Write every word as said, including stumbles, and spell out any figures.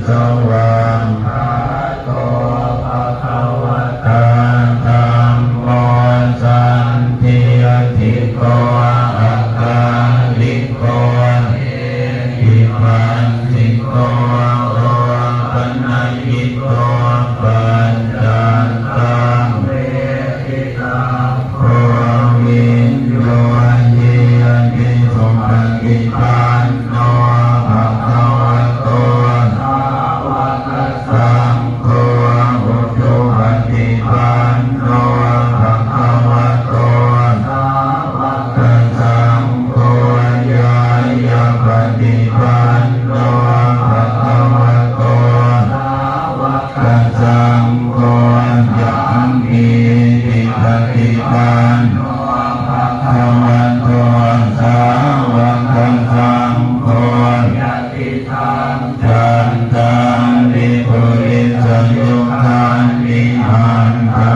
Svākkhāto bhagavatā dhammo sandiṭṭhiko akāliko ehipassiko opanayiko paccattaṃ veditabbo viññūhīti. Supaṭipanno bhagavato sāvakasaṅgho, ujupaṭipanno bhagavato sāvakasaṅgho, ñāyapaṭipanno bhagavato sāvakasaṅgho, sāmīcipaṭipanno bhagavato sāvakasaṅgho, yadidaṃ cattāri purisayugāni aṭṭha